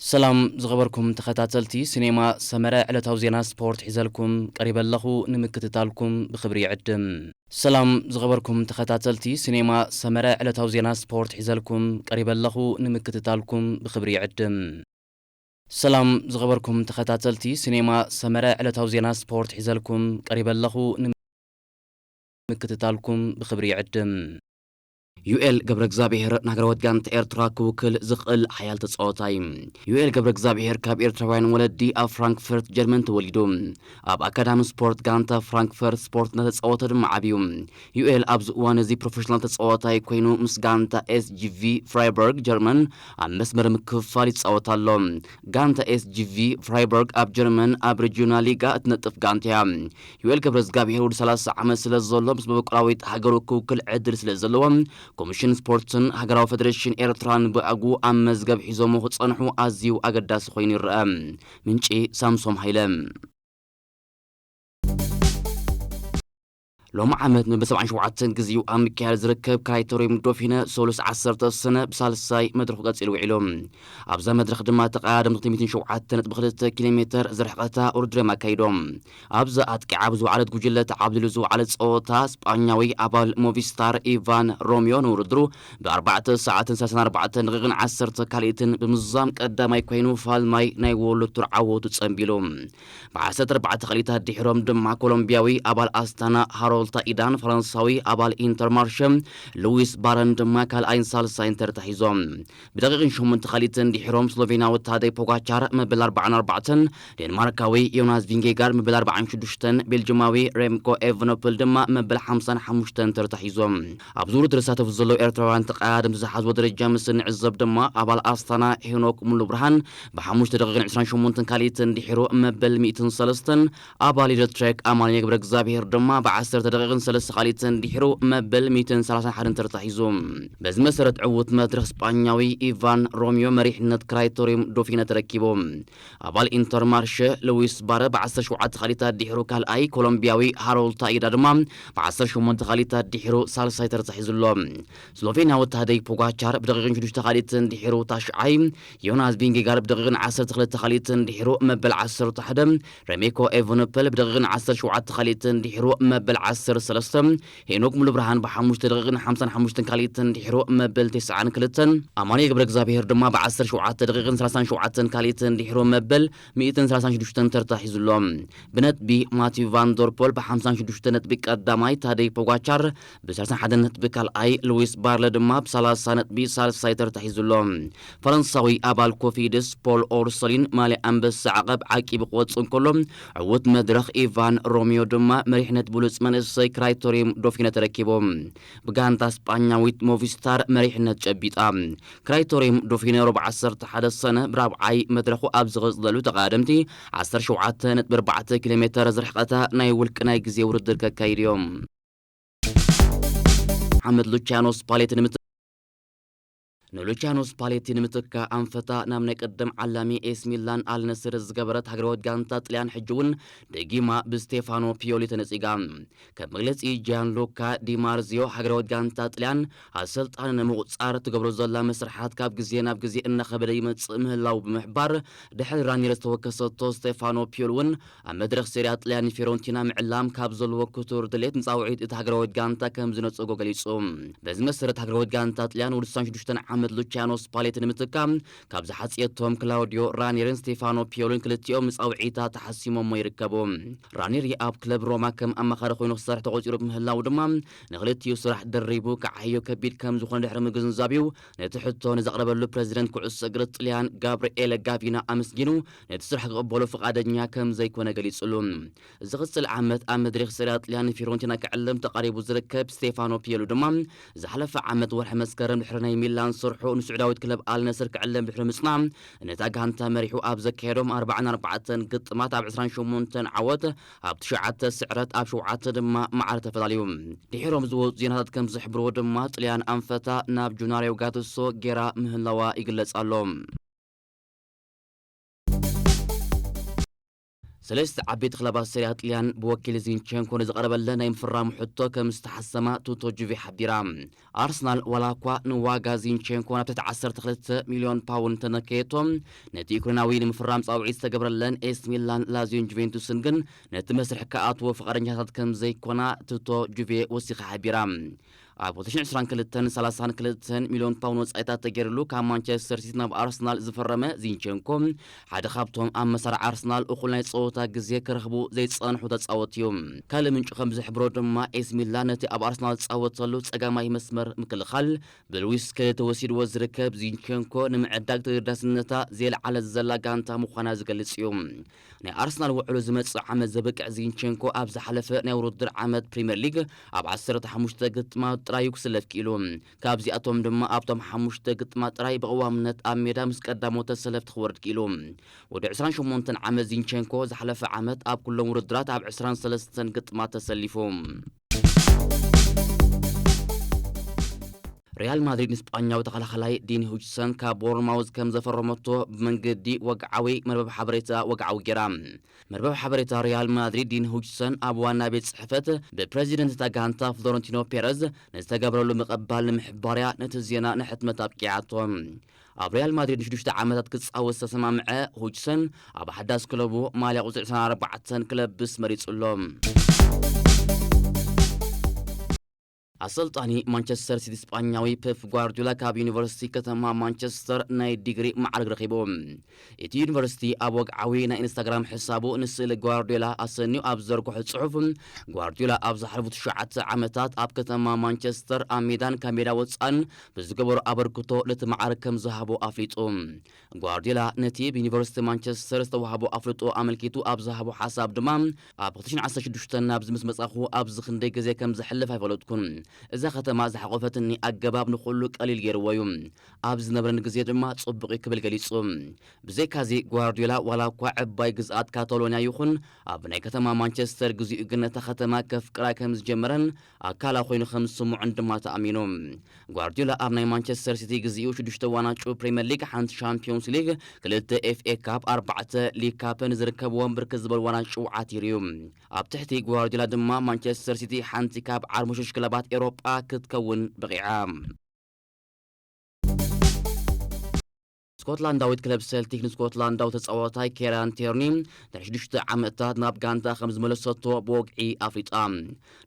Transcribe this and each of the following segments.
ሰላም ዝኸበርኩም ተኸታተልቲ ሲኔማ ሰመረ፣ ዕለታዊ ዜና ስፖርት ሒዘልኩም ቀሪበ ኣለኹ፣ ንምክትታልኩም ብኽብሪ ይዕድም። ሰላም ዝኸበርኩም ተኸታተልቲ ሲኔማ ሰመረ፣ ዕለታዊ ዜና ስፖርት ሒዘልኩም ቀሪበ ኣለኹ፣ ንምክትታልኩም ብኽብሪ ይዕድም። ሰላም ዝኸበርኩም ተኸታተልቲ ሲኔማ ሰመረ፣ ዕለታዊ ዜና ስፖርት ሒዘልኩም ቀሪበ ኣለኹ፣ ንምክትታልኩም ብኽብሪ ይዕድም። ዩኤል ገብረ እግዚኣብሔር ንሃገራዊት ጋንታ ኤርትራ ክውክል ዝኽእል ሓያል ተጻዋታይ። ዩኤል ገብረ እግዚኣብሔር ካብ ኤርትራውያን ወለዲ ኣብ ፍራንክፈርት ጀርመን ተወሊዱ። ኣብ ኣካዳሚ ስፖርት ጋንታ ፍራንክፈርት ስፖርት እናተጻወተ ድማ ዓብዩ። ዩኤል ኣብዚ እዋን እዚ ፕሮፌሽናል ተጻዋታይ ኮይኑ ምስ ጋንታ ኤስጂቪ ፍራይበርግ ጀርመን ኣብ መስመር ምክፍፋል ይጻወት ኣሎ። ጋንታ ኤስጂቪ ፍራይበርግ ኣብ ጀርመን ኣብ ሬጂዮናል ሊጋ እትነጥፍ ጋንታ እያ። ዩኤል ገብረ እግዚኣብሔር ወዲ ሰላሳ ዓመት ስለ ዘሎ ምስ መበቆላዊት ሃገሩ ክውክል ዕድል ስለ ዘለዎ ኮሚሽን ስፖርትን ሃገራዊ ፌደሬሽን ኤርትራን ብኣግኡ ኣብ መዝገብ ሒዞሞ ክጸንሑ ኣዝዩ ኣገዳሲ ኮይኑ ይረኣ። ምንጪ ሳምሶም ሃይለ። ሎሚ ዓመት ንብሰብዓን ሸውዓተን ግዜኡ ኣብ ምክያድ ዝርከብ ክራይቶሪየም ዶፊነ ሰሉስ ዓሰርተ ሰነ ብሳልሳይ መድረኹ ቀጺሉ ውዒሉ። ኣብዛ መድረኽ ድማ ተቐዳደምቲ ክልተ ሚእትን ሸውዓተ ነጥቢ ክልተ ኪሎ ሜተር ዝርሕቐታ ውድድር እዮም ኣካይዶም። ኣብዛ ኣጥቂዓ ብዝወዓለት ጉጅለ ተዓብሊሉ ዝወዓለ ጸወታ ስጳኛዊ ኣባል ሞቪስታር ኢቫን ሮሚዮ ንውድድሩ ብኣርባዕተ ሰዓትን ሰላሳን ኣርባዕተን ደቂቕን ዓሰርተ ካልኢትን ብምዝዛም ቀዳማይ ኮይኑ ፋልማይ ናይ ወሎድ ቱር ዓወቱ ጸንቢሉ። ብዓሰርተ ኣርባዕተ ካልኢታት ድሒሮም ድማ ኮሎምቢያዊ ኣባል ኣስታና ሃሮልታ ኢዳን ፈረንሳዊ ኣባል ኢንተርማርሸ ሉዊስ ባረን ድማ ካልኣይን ሳልሳይን ተርታ ሒዞም። ብደቂቕን ሸሞንተ ካልኢትን ድሒሮም ስሎቬንያዊ ታደይ ፖጋቻር መበል ኣርባዓን ኣርባዕተን፣ ዴንማርካዊ ዮናስ ቪንጌጋርድ መበል ኣርባዓን ሽዱሽተን፣ ቤልጅማዊ ሬምኮ ኤቨኖፕል ድማ መበል ሓምሳን ሓሙሽተን ተርታ ሒዞም። ኣብዚ ውድድር ዝሳተፉ ዘለዉ ኤርትራውያን ተቐዳደምቲ ዝሓዝዎ ደረጃ ምስ እንዕዘብ ድማ ኣባል ኣስታና ሄኖክ ሙሉብርሃን ብሓሙሽተ ደቂቕን ዕስራን ሸሞንተን ካልኢትን ድሒሩ መበል ሚእትን ሰለስተን፣ ኣባል ኢደትሬክ ኣማኑኤል ገብረ እግዚኣብሔር ድማ ብዓሰርተ ደቂቕን ሰለስተ ካልኢትን ድሒሩ መበል ሚእትን ሰላሳን ሓደን ተርታ ሒዙ። በዚ መሰረት ዕዉት መድረኽ ስጳኛዊ ኢቫን ሮሚዮ መሪሕነት ክራይቶሪየም ዶፊነ ተረኪቡ። ኣባል ኢንተርማርሸ ሉዊስ ባረ ብዓሰርተ ሸውዓተ ካልኢታት ድሒሩ ካልኣይ፣ ኮሎምቢያዊ ሃሮልታ ኢዳ ድማ ብዓሰርተ ሸሞንተ ካልኢታት ድሒሩ ሳልሳይ ተርታ ሒዙ ኣሎ። ስሎቬንያዊ ታደይ ፖጋቻር ብደቂቕን ሽዱሽተ ካልኢትን ድሒሩ ታሽዓይ፣ ዮናስ ቪንጌጋርድ ብደቂቕን ዓሰርተ ክልተ ካልኢትን ድሒሩ መበል ዓሰርተ ሓደ፣ ሬሜኮ ኤቨኖፐል ብደቂቕን ዓሰርተ ሸውዓተ ካልኢትን ድሒሩ መበል ዓሰርተ ሰለስተ፣ ሄኖክ ሙሉብርሃን ብሓሙሽተ ደቂቕን ሓምሳን ሓሙሽተን ካልኢትን ድሒሩ መበል ተስዓን ክልተን፣ ኣማኑኤል ገብረ እግዚኣብሔር ድማ ብዓሰርተ ሸውዓተ ደቂቕን ሰላሳን ሸውዓተን ካልኢትን ድሒሩ መበል ሚእትን ሰላሳን ሽዱሽተን ተርታ ሒዙ ኣሎ። ብነጥቢ ማቲዩ ቫን ዶርፖል ብሓምሳን ሽዱሽተ ነጥቢ ቀዳማይ፣ ታደይ ፖጋቻር ብሰላሳን ሓደን ነጥቢ ካልኣይ፣ ሉዊስ ባርለ ድማ ብሰላሳ ነጥቢ ሳልሳይ ተርታ ሒዙ ኣሎ። ፈረንሳዊ ኣባል ኮፊድስ ፖል ኦርሶሊን ማልያ ኣንበሳ ዓቐብ ዓቂቡ ክወጽእ እንከሎ፣ ዕዉት መድረኽ ኢቫን ሮሚዮ ድማ መሪሕነት ብሉጽ መንእሰይ ክራይቶሪየም ዶፊነ ተረኪቡ። ብጋንታ ስጳኛዊት ሞቪስታር መሪሕነት ጨቢጣ። ክራይቶሪየም ዶፊነ ሮብ ዓሰርተ ሓደ ሰነ ብራብዓይ መድረኹ ኣብ ዝቕጽለሉ ተቐዳደምቲ ዓሰርተ ሸውዓተ ነጥቢ ኣርባዕተ ኪሎ ሜተር ዝርሕቐታ ናይ ውልቂ ናይ ግዜ ውድድር ከካይዱ እዮም። ሓመድ ሉቺያኖ ስፓሌቲ ንምት-፣ ንሉቺያኖ ስፓሌቲ ንምትካእ ኣንፈታ ናብ ናይ ቀደም ዓላሚ ኤስ ሚላን ኣልነስር ዝገበረት ሃገራዊት ጋንታ ጥልያን ሕጂ እውን ደጊማ ብስቴፋኖ ፒዮሊ ተነጺጋ። ከም መግለጺ ጂያን ሉካ ዲማርዚዮ፣ ሃገራዊት ጋንታ ጥልያን ኣሰልጣኒ ንምቑጻር ትገብሮ ዘላ መስርሓት ካብ ግዜ ናብ ግዜ እናኸበደ ይመጽእ ምህላው ብምሕባር፣ ድሕሪ ራኒር ዝተወከሰቶ ስቴፋኖ ፒዮል እውን ኣብ መድረኽ ሴሪያ ጥልያን ፊዮረንቲና ምዕላም ካብ ዘለዎ ክቱር ድሌት ንጻውዒት እቲ ሃገራዊት ጋንታ ከም ዝነጸጎ ገሊጹ። በዚ መሰረት ሃገራዊት ጋንታ ጥልያን ወዲ ስሳን ሽዱሽተን ዓመት ሉቺያኖ ስፓሌቲ ንምትካ ካብ ዝሓጽየቶም ክላውዲዮ ራኒርን ስቴፋኖ ፒዮልን ክልቲኦም ንጻውዒታ ተሓሲሞሞ ይርከቡ። ራኒሪ ኣብ ክለብ ሮማ ከም ኣማኻሪ ኮይኑ ክሰርሕ ተቖጺሩ ብምህላው ድማ ንክልቲኡ ስራሕ ደሪቡ ክዓዮ ከቢድ ከም ዝኾነ ድሕሪ ምግንዛብ እዩ ነቲ ሕቶ ንዘቕረበሉ ፕረዚደንት ኩዕሶ እግሪ ጥልያን ጋብርኤለ ጋቪና ኣመስጊኑ ነቲ ስራሕ ክቕበሎ ፍቓደኛ ከም ዘይኮነ ገሊጹሉ። ዝቕጽል ዓመት ኣብ መድረኽ ሰሪያ ጥልያን ፊዮረንቲና ክዕለም ተቓሪቡ ዝርከብ ስቴፋኖ ፒዮሉ ድማ ዝሓለፈ ዓመት ወርሒ መስከረም ድሕሪ ናይ ሚላን ስርሑ ንስዑዳዊት ክለብ ኣልነስር ክዕለም ድሕሪ ምጽናዕ ነታ ጋንታ መሪሑ ኣብ ዘካየዶም ኣርባዓን ኣርባዕተን ግጥማት ኣብ ዕስራን ሸሞንተን ዓወት ኣብ ትሽዓተ ስዕረት ኣብ ሸውዓተ ድማ ማዕረ ተፈላለዩ። ድሒሮም ዝወፁ ዜናታት ከም ዝሕብርዎ ድማ ጥልያን ኣንፈታ ናብ ጁናርዮ ጋቱሶ ጌራ ምህላዋ ይግለጽ ኣሎ። ሰለስተ ዓበይቲ ክለባት ሰሪያ ጥልያን ብወኪል ዚንቸንኮ ንዝቐረበለን ናይ ምፍራሙ ሕቶ ከም ዝተሓሰማ ቱቶ ጁቬ ሓቢራ። ኣርሰናል ዋላ እኳ ንዋጋ ዚንቸንኮ ናብ ትሕቲ ዓሰርተ ክልተ ሚልዮን ፓውንድ እንተነከየቶ፣ ነቲ ዩክሬናዊ ንምፍራም ጻውዒት ዝተገብረለን ኤስ ሚላን፣ ላዚዮን ጁቬንቱስን ግን ነቲ መስርሕ ክኣትዎ ፍቓደኛታት ከም ዘይኮና ቱቶ ጁቬ ወሲኻ ሓቢራ። ኣብ ክልተ ሽሕን ዕስራን ክልተን ሰላሳን ክልተን ሚልዮን ፓውንድ ወጻኢታት ተገይርሉ ካብ ማንቸስተር ሲቲ ናብ ኣርሰናል ዝፈረመ ዚንቸንኮ፣ ሓደ ካብቶም ኣብ መሳርዕ ኣርሰናል እኹል ናይ ጸወታ ግዜ ክረኽቡ ዘይጸንሑ ተጻወት እዩ። ካልእ ምንጩ ከም ዝሕብሮ ድማ፣ ኤስ ሚላን ነቲ ኣብ ኣርሰናል ዝጻወተሉ ጸጋማይ መስመር ምክልኻል ብሉዊስ ስኬሊ ተወሲድዎ ዝርከብ ዚንቸንኮ ንምዕዳግ ተገዳስነታ ዘየልዓለት ዘላ ጋንታ ምዃና ዝገልጽ እዩ። ናይ ኣርሰናል ውዕሉ ዝመጽእ ዓመት ዘብቅዕ ዚንቸንኮ፣ ኣብ ዝሓለፈ ናይ ውድድር ዓመት ፕሪምየር ሊግ ኣብ ዓሰርተ ሓሙሽተ ግጥማት ጥራይ እዩ ክስለፍ ክኢሉ። ካብዚኣቶም ድማ ኣብቶም ሓሙሽተ ግጥማት ጥራይ ብቐዋምነት ኣብ ሜዳ ምስ ቀዳሞት ተሰለፍቲ ክወርድ ክኢሉ። ወዲ ዕስራን ሸሞንተን ዓመት ዚንቸንኮ፣ ዝሓለፈ ዓመት ኣብ ኩሎም ውድድራት ኣብ ዕስራን ሰለስተን ግጥማት ተሰሊፉ። ሪያል ማድሪድ ንስጳኛዊ ተኸላኸላይ ዲን ሁጅሰን ካብ ቦርንማውዝ ከም ዘፈረመቶ ብመንገዲ ወግዓዊ መርበብ ሓበሬታ ወግዓዊ ገይራ። መርበብ ሓበሬታ ሪያል ማድሪድ፣ ዲን ሁጅሰን ኣብ ዋና ቤት ጽሕፈት ብፕረዚደንት እታ ጋንታ ፍሎረንቲኖ ፔረዝ ንዝተገብረሉ ምቕባል ንምሕባርያ ነቲ ዜና ንሕትመት ኣብቂዓቶ። ኣብ ሪያል ማድሪድ ንሽዱሽተ ዓመታት ክጻወት ዝተሰማምዐ ሁጅሰን፣ ኣብ ሓዳስ ክለቡ ማልያ ቁጽሪ ዕስራን ኣርባዕተን ክለብስ መሪጹ ኣሎ። ኣሰልጣኒ ማንቸስተር ሲቲ ስጳኛዊ ፔፕ ጓርዲዮላ ካብ ዩኒቨርሲቲ ከተማ ማንቸስተር ናይ ዲግሪ ማዕረግ ረኺቡ። እቲ ዩኒቨርሲቲ ኣብ ወግዓዊ ናይ ኢንስታግራም ሕሳቡ ንስእሊ ጓርዲዮላ ኣሰንዩ ኣብ ዘርግሖ ጽሑፍ፣ ጓርዲዮላ ኣብ ዝሓለፉ ትሽዓተ ዓመታት ኣብ ከተማ ማንቸስተር ኣብ ሜዳን ካብ ሜዳ ወጻእን ብዝገበሮ ኣበርክቶ ነቲ ማዕረግ ከም ዝሃቦ ኣፍሊጡ። ጓርዲዮላ ነቲ ብዩኒቨርሲቲ ማንቸስተር ዝተዋህቦ ኣፍልጦ ኣመልኪቱ ኣብ ዝሃቦ ሓሳብ ድማ፣ ኣብ ክልተ ሽሕን ዓሰርተ ሽዱሽተን ናብዚ ምስ መጻኹ ኣብዚ ክንደይ ግዜ ከም ዘሕልፍ ኣይፈለጥኩን። እዛ ከተማ ዝሓቆፈትኒ ኣገባብ ንኹሉ ቀሊል ገይርዎ እዩ። ኣብ ዝነበረኒ ግዜ ድማ ጽቡቕ እዩ ክብል ገሊጹ። ብዘይካዚ ጓርዲዮላ ዋላ እኳ ዕባይ ግዝኣት ካታሎንያ ይኹን ኣብ ናይ ከተማ ማንቸስተር ግዜኡ ግን ነታ ከተማ ከፍቅራ ከም ዝጀመረን ኣካላ ኮይኑ ከም ዝስምዖን ድማ ተኣሚኑ። ጓርዲዮላ ኣብ ናይ ማንቸስተር ሲቲ ግዜኡ ሽዱሽተ ዋንጫ ፕሪምየር ሊግ፣ ሓንቲ ሻምፒዮንስ ሊግ፣ ክልተ ኤፍ ኤ ካፕ፣ ኣርባዕተ ሊግ ካፕን ዝርከብዎም ብርክት ዝበሉ ዋንጫ ዓቲሩ እዩ። ኣብ ትሕቲ ጓርዲዮላ ድማ ማንቸስተር ሲቲ ሓንቲ ካብ ዓርሞሸሽ ክለባት ኤውሮጳ ክትከውን በቒዓ። ስኮትላንዳዊት ክለብ ሴልቲክ ንስኮትላንዳዊ ተጻዋታይ ኬራን ቴርኒ ድሕሪ ሽዱሽተ ዓመታት ናብ ጋንታ ከም ዝመለሰቶ ብወግዒ ኣፍሊጣ።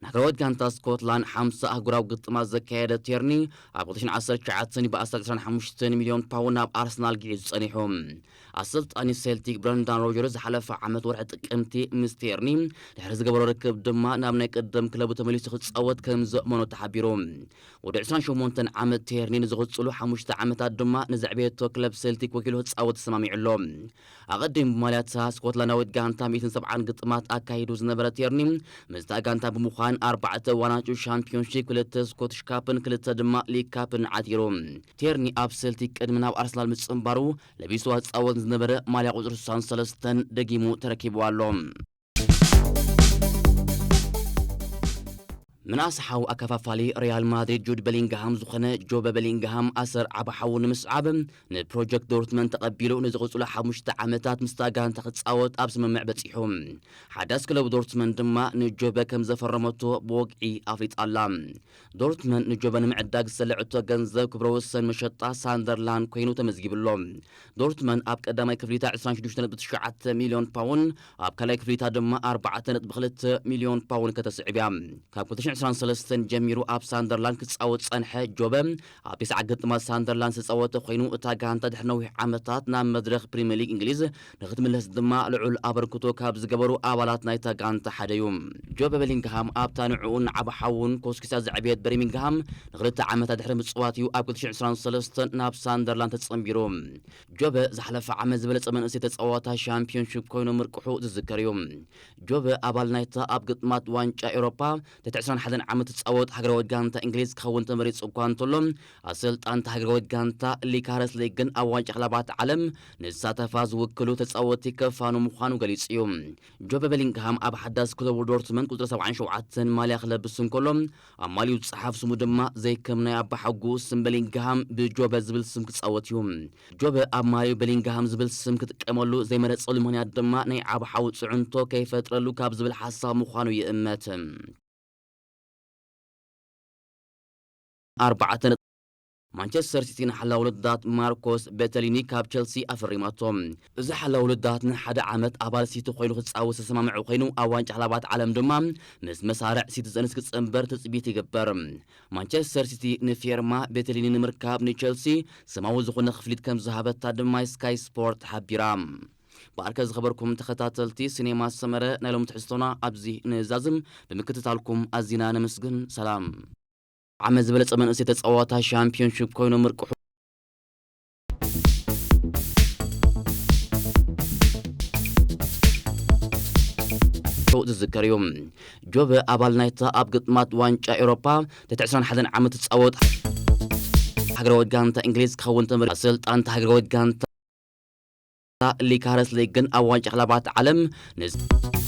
ንሃገራዊት ጋንታ ስኮትላንድ ሓምሳ ኣህጉራዊ ግጥማት ዘካየደ ቴርኒ፣ ኣብ ክልተ ሽሕን ዓሰርተ ትሽዓተን ብኣስታት ዕስራን ሓሙሽተን ሚልዮን ፓውንድ ናብ ኣርሰናል ግዒዙ ጸኒሑ። ኣሰልጣኒ ሴልቲክ ብረንዳን ሮጀርስ ዝሓለፈ ዓመት ወርሒ ጥቅምቲ ምስ ቴርኒ ድሕሪ ዝገበሮ ርክብ ድማ ናብ ናይ ቀደም ክለቡ ተመሊሱ ክጻወት ከም ዘእመኖ ተሓቢሩ። ወዲ ዕስራን ሸሞንተን ዓመት ቴርኒ ንዝቕጽሉ ሓሙሽተ ዓመታት ድማ ንዘዕበየቶ ክለብ ሴልቲክ ወኪሉ ክጻወት ተሰማሚዑ ኣሎ። ኣቐዲሙ ብማልያታ ስኮትላንዳዊት ጋንታ ሚእትን ሰብዓን ግጥማት ኣካይዱ ዝነበረ ቴርኒ፣ ምስታ ጋንታ ብምዃን ኣርባዕተ ዋንጫ ሻምፒዮንሺፕ፣ ክልተ ስኮትሽ ካፕን ክልተ ድማ ሊግ ካፕን ዓቲሩ። ቴርኒ ኣብ ሴልቲክ ቅድሚ ናብ ኣርሰናል ምጽንባሩ ለቢስዋ ዝጻወት ዝነበረ ማልያ ቁጽሪ ስሳን ሰለስተን ደጊሙ ተረኪብዋ ኣሎ። ምንኣስ ሓው ኣከፋፋሊ ሪያል ማድሪድ ጁድ ቤሊንግሃም ዝኾነ ጆበ ቤሊንግሃም ኣሰር ዓቢ ሓዉ ንምስዓብ ንፕሮጀክት ዶርትመንድ ተቐቢሉ ንዝቕጽሉ ሓሙሽተ ዓመታት ምስታ ጋንታ ክጻወት ኣብ ስምምዕ በጺሑ። ሓዳስ ክለብ ዶርትመንድ ድማ ንጆበ ከም ዘፈረመቶ ብወግዒ ኣፍሊጣ ኣላ። ዶርትመንድ ንጆበ ንምዕዳግ ዝሰለዐቶ ገንዘብ ክብረ ወሰን መሸጣ ሳንደርላንድ ኮይኑ ተመዝጊቡ ኣሎ። ዶርትመንድ ኣብ ቀዳማይ ክፍሊታ ዕስራን ሽዱሽተ ነጥቢ ትሽዓተ ሚልዮን ፓውንድ፣ ኣብ ካልኣይ ክፍሊታ ድማ ኣርባዕተ ነጥቢ ክልተ ሚልዮን ፓውንድ ከተስዕብ እያ። ካብ ክልተ ሽሕን ዕስራን ሰለስተን ጀሚሩ ኣብ ሳንደርላንድ ክጻወት ዝጸንሐ ጆበ፣ ኣብ ተስዓ ግጥማት ሳንደርላንድ ዝተጻወተ ኮይኑ፣ እታ ጋንታ ድሕሪ ነዊሕ ዓመታት ናብ መድረኽ ፕሪምየር ሊግ እንግሊዝ ንክትምለስ ድማ ልዑል ኣበርክቶ ካብ ዝገበሩ ኣባላት ናይታ ጋንታ ሓደ እዩ። ጆበ ቤሊንግሃም ኣብታ ንዕኡን ንዓቢ ሓዉን ኮስኪሳ ዘዕበየት በርሚንግሃም ንክልተ ዓመታት ድሕሪ ምጽዋት እዩ ኣብ ክልተ ሽሕን ዕስራን ሰለስተን ናብ ሳንደርላንድ ተጸንቢሩ። ጆበ ዝሓለፈ ዓመት ዝበለጸ መንእሰይ ተጻዋታይ ሻምፒዮንሺፕ ኮይኑ ምርቅሑ ዝዝከር እዩ። ጆበ ኣባል ናይታ ኣብ ግጥማት ዋንጫ ኤውሮፓ ትሕቲ ዕስራን ዓመት ትጻወት ሃገራዊት ጋንታ እንግሊዝ ክኸውን ተመሪጹ እኳ እንተሎ፣ ኣሰልጣንቲ ሃገራዊት ጋንታ ሊካረስ ሊግ ግን ኣብ ዋንጫ ክለባት ዓለም ንዝሳተፋ ዝውክሉ ተጻወትቲ ከፋኑ ምዃኑ ገሊጹ እዩ። ጆበ ቤሊንግሃም ኣብ ሓዳስ ክለቡ ዶርትመንድ ቁጽሪ ሰብዓን ሸውዓተን ማልያ ክለብስ እንከሎ፣ ኣብ ማልዩ ዝጸሓፍ ስሙ ድማ ዘይከም ናይ ኣባሓጉ ስም ቤሊንግሃም ብጆበ ዝብል ስም ክጻወት እዩ። ጆበ ኣብ ማልዩ ቤሊንግሃም ዝብል ስም ክጥቀመሉ ዘይመረጸሉ ምኽንያት ድማ ናይ ዓባሓዊ ጽዕንቶ ከይፈጥረሉ ካብ ዝብል ሓሳብ ምዃኑ ይእመት። ኣርባዕተ ነጥቢ። ማንቸስተር ሲቲ ንሓላው ልዳት ማርኮስ ቤተሊኒ ካብ ቸልሲ ኣፈሪማቶ። እዚ ሓላው ልዳት ንሓደ ዓመት ኣባል ሲቲ ኮይኑ ክጻወት ዝተሰማምዐ ኮይኑ፣ ኣብ ዋንጫ ክለባት ዓለም ድማ ምስ መሳርዕ ሲቲዘንስ ክጽንበር ትጽቢት ይግበር። ማንቸስተር ሲቲ ንፌርማ ቤተሊኒ ንምርካብ ንቸልሲ ሰማዊ ዝኾነ ክፍሊት ከም ዝሃበታ ድማ ስካይ ስፖርት ሓቢራ። ብኣርከ ዝኸበርኩም ተኸታተልቲ ሲኔማ ሰመረ፣ ናይ ሎሚ ትሕዝቶና ኣብዚ ንዛዝም። ብምክትታልኩም ኣዚና ነመስግን። ሰላም። ዓመት ዝበለጸ መንእሰይ ተጻዋታ ሻምፒዮንሺፕ ኮይኑ ምርቅሑ ዝዝከር እዩ። ጆበ ኣባል ናይታ ኣብ ግጥማት ዋንጫ ኤውሮፓ ትሕቲ ዕስራን ሓደን ዓመት ትጻወት ሃገራዊት ጋንታ እንግሊዝ ክኸውን ተመሪ-፣ ኣሰልጣንቲ ሃገራዊት ጋንታ ሊካረስ ሊግ ግን ኣብ ዋንጫ ክለባት ዓለም ንዝ-